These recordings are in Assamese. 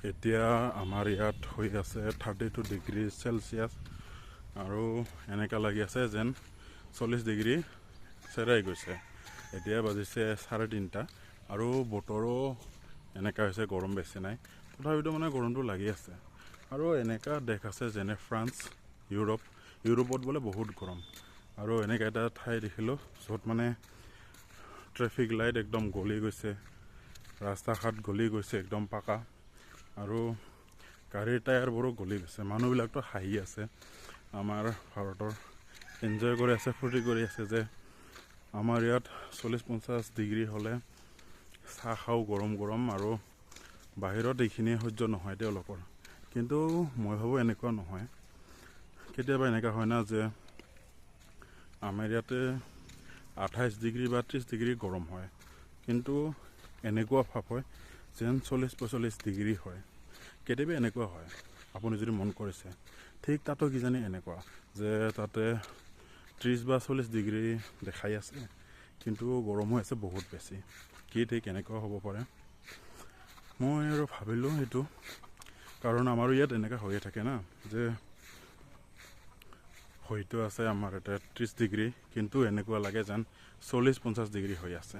এতিয়া আমাৰ ইয়াত হৈ আছে 32 ডিগ্ৰী চেলচিয়াছ আৰু এনেকুৱা লাগি আছে যেন 40 ডিগ্ৰী চেৰাই গৈছে। এতিয়া বাজিছে 3:30 আৰু বতৰো এনেকুৱা হৈছে, গৰম বেছি নাই, তথাপিতো মানে গৰমটো লাগি আছে। আৰু এনেকুৱা দেশ আছে যেনে ফ্ৰান্স, ইউৰোপ, ইউৰোপত বোলে বহুত গৰম। আৰু এনেকুৱা এটা ঠাই দেখিলোঁ য'ত মানে ট্ৰেফিক লাইট একদম গলি গৈছে, ৰাস্তা ঘাট গলি গৈছে একদম পাকা আৰু গাড়ীৰ টায়াৰবোৰো গলি গৈছে। মানুহবিলাকতো হাঁহি আছে, আমাৰ ভাৰতৰ এনজয় কৰি আছে, ফূৰ্তি কৰি আছে যে আমাৰ ইয়াত 40-50 ডিগ্ৰী হ'লে চাহ খাওঁ গৰম গৰম আৰু বাহিৰত এইখিনি সহ্য নহয় তেওঁলোকৰ। কিন্তু মই ভাবোঁ এনেকুৱা নহয়। কেতিয়াবা এনেকুৱা হয় না যে আমাৰ ইয়াতে 28 ডিগ্ৰী বা 30 ডিগ্ৰী গৰম হয়, কিন্তু এনেকুৱা ভাৱ হয় যেন 40-45 ডিগ্ৰী হয়। কেতিয়াবা এনেকুৱা হয়, আপুনি যদি মন কৰিছে। ঠিক তাতো কিজানি এনেকুৱা যে তাতে 30 বা 40 ডিগ্ৰী দেখাই আছে, কিন্তু গৰম হৈ আছে বহুত বেছি। কি ঠিক, এনেকুৱাও হ'ব পাৰে। মই আৰু ভাবিলোঁ সেইটো কাৰণ আমাৰো ইয়াত এনেকুৱা হৈয়ে থাকে না যে হয়তো আছে আমাৰ ইয়াতে 30 ডিগ্ৰী, কিন্তু এনেকুৱা লাগে যেন 40-50 ডিগ্ৰী হৈ আছে।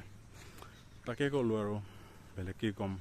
তাকে ক'লোঁ আৰু বেলেগ কি ক'ম।